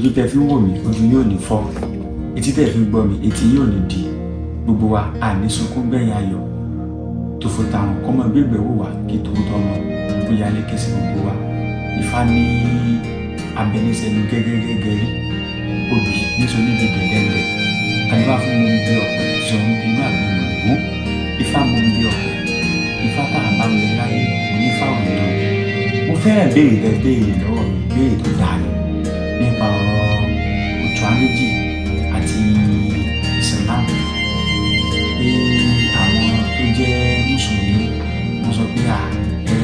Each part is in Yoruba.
Ojú tẹ fi ń wò mí, ojú yóò ní fọ́. Etí tẹ fi ń gbọ́ mi, etí yóò ní di. Gbogbo wa àní sunkún gbẹ̀yìn ayọ̀. Tòfò tàrùn kọ́mọ gbégbé wò wá kí tòun tọmọ kó yálé ké sí gbogbo wa. Ifá ní abẹnisẹnu gẹ́gẹ́gẹ́gẹ́ rí obì níṣó níbi dẹ̀dẹ̀dẹ̀. Adúbá fún mi bí ọ̀pẹ sọ̀rọ̀ bí inú àgbẹ̀ mọ̀lẹ́gún. Ifá mú mi bí ọ̀pẹ. Ifá tá a bá ń bẹ láyé, mo ní fáwọn ìtàn. Mo fẹ́ràn béèrè tẹ béèrè lọ́wọ́ mi, béèrè tó dáa ni nípa ọ̀rọ̀ Òtúá Méjì àti Ìsìlámù, pé àwọn tó jẹ́ mùsùlùmí wọ́n sọ pé ẹ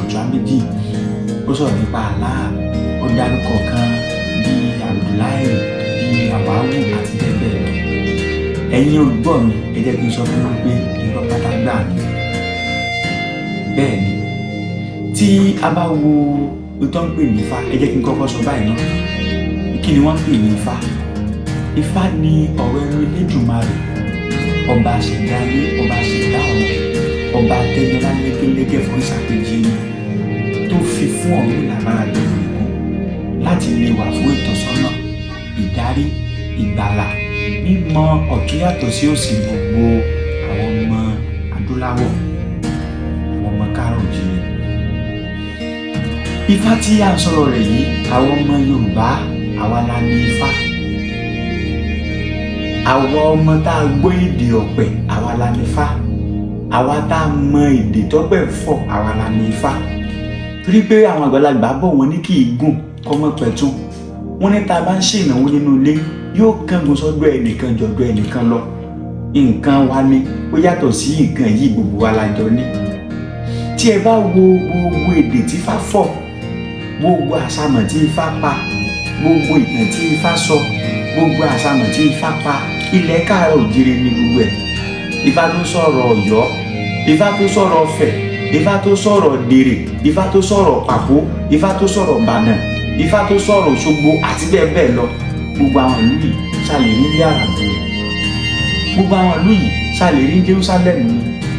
Òtúá Méjì ó sọ̀rọ̀ nípa Allah, ó dárúkọ kan bíi Abdullahi, bíi Awawu àti bẹ́ẹ̀ bẹ́ẹ̀ lọ. Ẹ̀yin olùgbọ́ mi, ẹ jẹ́ kí n sọ fún yín pé irọ́ pátá gbà ni. Bẹ́ẹ̀ ni, tí a bá wo ohun tó ń pè ní Ifá, ẹ jẹ́ kí n kọ́kọ́ sọ báyìí náà, kí ni wọ́n ń pè ní Ifá? Ifá ni ọ̀rọ̀ ẹnu Elédùmarè, ọba ṣẹ̀dá ayé, ọba ṣẹ̀dá ọ̀run, ọba tẹniọlá lẹ́gẹ́lẹ́gẹ́ fún ìṣàpèjì ẹni tó fi fún Ọ̀rúnmìlà bára lóògùn láti lè wà fún ìtọ́sọ́nà, ìdarí, ìgbàlà, mímọ̀ ọ̀tún yàtọ̀ sí òsì gbogbo àwọn ọmọ adúláwọ̀, àwọn ọmọ káàrọ̀ òjíire. Ifá tí à ń sọ̀rọ̀ rẹ̀ yìí, àwọn ọmọ Yorùbá, àwa la ní Ifá. Àwa ọmọ tá a gbọ́ èdè ọ̀pẹ, àwa la ní Ifá. Àwa tá a mọ èdè tọ́pẹ̀ fọ̀, àwa la ní Ifá, torí pé àwọn àgbàlagbà bọ̀, wọ́n ní kì í gùn kọ́mọ pẹ̀tún. Wọ́n ní tá a bá ń ṣènáwó nínú ilé, yóò kángun sọ́dọ̀ ẹnìkan jọ̀dọ̀ ẹnìkan lọ. Nǹkan wa ni ó yàtọ̀ sí nǹkan yìí, gbogbo wa la jọ ní. Tí ẹ bá wo gbogbo èdè tí Ifá fọ̀, gbogbo àṣàmọ̀ tí Ifá pa, gbogbo ìtàn tí Ifá sọ, gbogbo àṣàmọ̀ tí Ifá pa, ilẹ̀ káàárọ̀ òjíire ní gbogbo ẹ̀. Ifá tó sọ̀rọ̀ Ọ̀yọ́, Ifá tó sọ̀rọ̀ Ọ̀fẹ̀, Ifá tó sọ̀rọ̀ Dèrè, Ifá tó sọ̀rọ̀ Pàpó, Ifá tó sọ̀rọ̀ Ìbàdàn, Ifá tó sọ̀rọ̀ Òṣogbo àti bẹ́ẹ̀ bẹ́ẹ̀ lọ. Gbogbo àwọn ìlú yìí ṣàlè ní ilé àràbù ni, gbogbo àwọn ìlú yìí ṣàlè ní Jerusalem ni.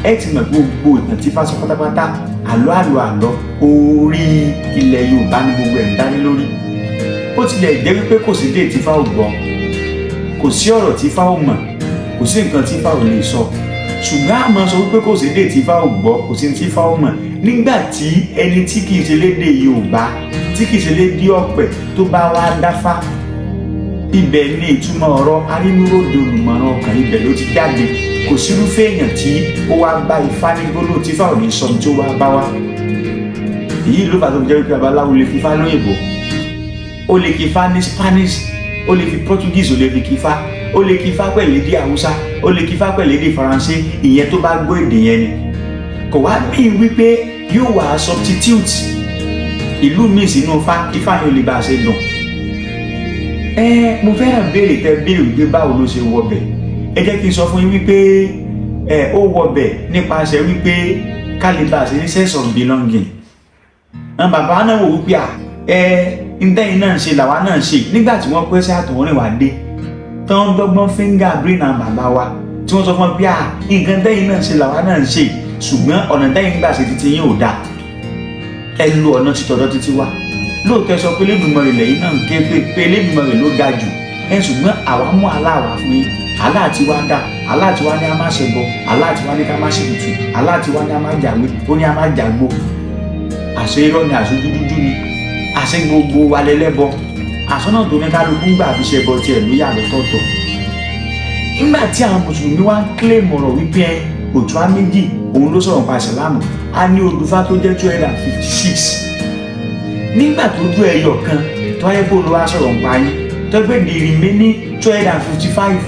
Ẹ ti mọ̀ pé gbogbo ìtàn tí Ifá sọ pátápátá, àlọ́ àlọ́ àlọ́, orí ilẹ̀ Yorùbá ni gbogbo ẹ̀ ń dání lórí. Ó tilẹ̀ jẹ́ wípé kò sí dé tí Ifá ò gbọ́, kò sí ọ̀rọ̀ tí Ifá ò mọ̀, kò sí nǹkan tí Ifá ò lè sọ, ṣùgbọ́n a máa sọ wípé kò sí dé tí Ifá ò gbọ́, kò sí tí Ifá ò mọ̀, nígbà tí ẹni tí kìí ṣe lédè Yorùbá, tí kìí ṣe lédè ọ̀pẹ̀, tó bá wá dáfá, ibẹ̀ ni ìtumọ̀ ọ̀rọ̀ arínúròde olùmọ̀ràn ọkàn, ibẹ̀ ló ti jáde. Kò sírúfẹ́ èèyàn tí ó wá bá Ifá ní gbólóhùn tí Ifá ò ní sọ tí ó wá bá wá. Èyí ló fà tó fi jẹ́ wípé babaláwo lè fi Ifá lóyìnbó, ó lè kí Ifá ní Spanish, ó lè fi Portuguese, ó lè fi kí Ifá, ó lè kí Ifá pẹ̀lú èdè Haúsá, ó lè kí Ifá pẹ̀lú èdè Faransé. Ìyẹn tó bá gbọ́ èdè yẹn ni. Kò wá bí wípé yóò wá substitute ìlú míì sínú Ifá, Ifá yẹn ò lè bá a ṣe dùn. Ẹ mo fẹ́ràn béèrè tẹ béèrè wípé báwo ló ṣe wọbẹ̀. Ẹ jẹ́ kí n sọ fún yín wípé ẹ ó wọbẹ̀ nípasẹ̀ wípé ká lè bá a ṣe ní sense of belonging. Àwọn bàbá náà wò wípé à ẹ ntẹ́yìn náà ń ṣe làwa náà ń ṣe. Nígbà tí wọ́n pẹ́ sí àtọ̀húnrìn wá dé tán, dọ́gbọ́n finger brain àwọn bàbá wa tí wọ́n sọ fún wọn pé à nǹkan tẹ́yìn náà ń ṣe làwa náà ń ṣe, ṣùgbọ́n ọ̀nà tẹ́yìn gbà ṣe títí yín ò dáa, ẹ lu ọ̀nà títọ̀dọ̀ títí wa. Lóòótọ́ ẹ sọ pé Elédùmarè lẹ́yìn náà ń ké pé pé Elédùmarè ló ga jù ẹ, ṣùgbọ́n àwa mú Allah wá fún yín. Allah tí wá dá, Allah tí wá ní a má ṣe bọ, Allah tí wá ní ká má ṣe tutù, Allah tí wá ní a má jàwé, ó ní a má jàgbó. Àṣẹ irọ́ ni, àṣẹ dúdú ni, àṣẹ gbogbo wa lẹ́lẹ́bọ. Àṣọ́nà tó ní kálukú ń gbà fi ṣe bọ tiẹ̀ ló yà lọ́tọ̀ọ̀tọ̀. Nígbà tí àwọn mùsùlùmí wá ń claim ọ̀rọ̀ wípé Òtúá Méjì òun ló sọ̀rọ̀ nípa ìsìlámù, a ní odùfá tó jẹ́ 256. Nígbà tó dún ẹyọ kan tó wáyé pé olùwà sọ̀rọ̀ nípa yín, tó gbé the remaining 255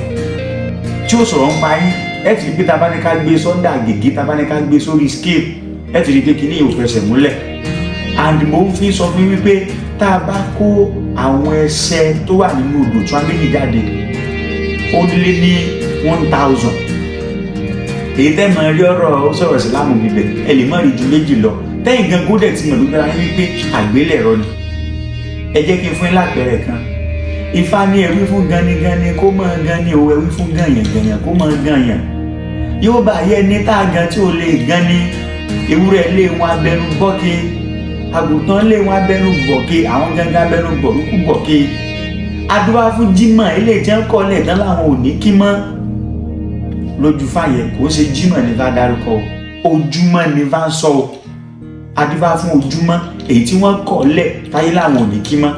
tí ó sọ̀rọ̀ nípa yín, ẹ ti rí pé tá a bá ní ká gbé sọ́ndà gègé, tá a bá ní ká gbé sórí scale, ẹ ti rí pé kíní yóò fẹsẹ̀ múlẹ̀. And mo ń fi sọ fún yín wípé tá a bá kó àwọn ẹsẹ̀ tó wà nínú odò tí wọ́n méjì jáde, ó lé ní 1,000. Èyí tẹ́ mọ̀ rí ọ̀rọ̀ ó sọ̀rọ̀ ìsìlámù bíbẹ̀, ẹ lè má rí ju méjì lọ. Tẹ́yìn gan kó dẹ̀ ti mọ̀ lójú ara yín wípé àgbélẹ̀rọ ni. Ẹ jẹ́ kí n fún yín lápẹẹrẹ kan. Ifá ní ẹwí fún ganigani kó mọ̀ gan ni o, ẹwí fún gànyàngànyàn kó mọ̀ gànyàn, yóò bá yẹ ní tá a gan tí ò lè gan ni. Ewúrẹ́ lé wọn abẹnú bọ́ke, àgùntàn lé wọn abẹnú bọ̀ke, àwọn gangan abẹnú bọ̀rúkú bọ̀ke. Adúbá fún Jímọ̀ eléyìí tí wọ́n kọ́ lẹ̀ tán láwọn ò ní kí mọ́ lójú fàyẹ. Kò ń ṣe Jímọ̀ ní bá dárúkọ o, ojúmọ́ ní bá ń sọ o. Adúbá fún ojúmọ́ èyí tí wọ́n kọ́ lẹ̀ táyé láwọn ò ní kí mọ́.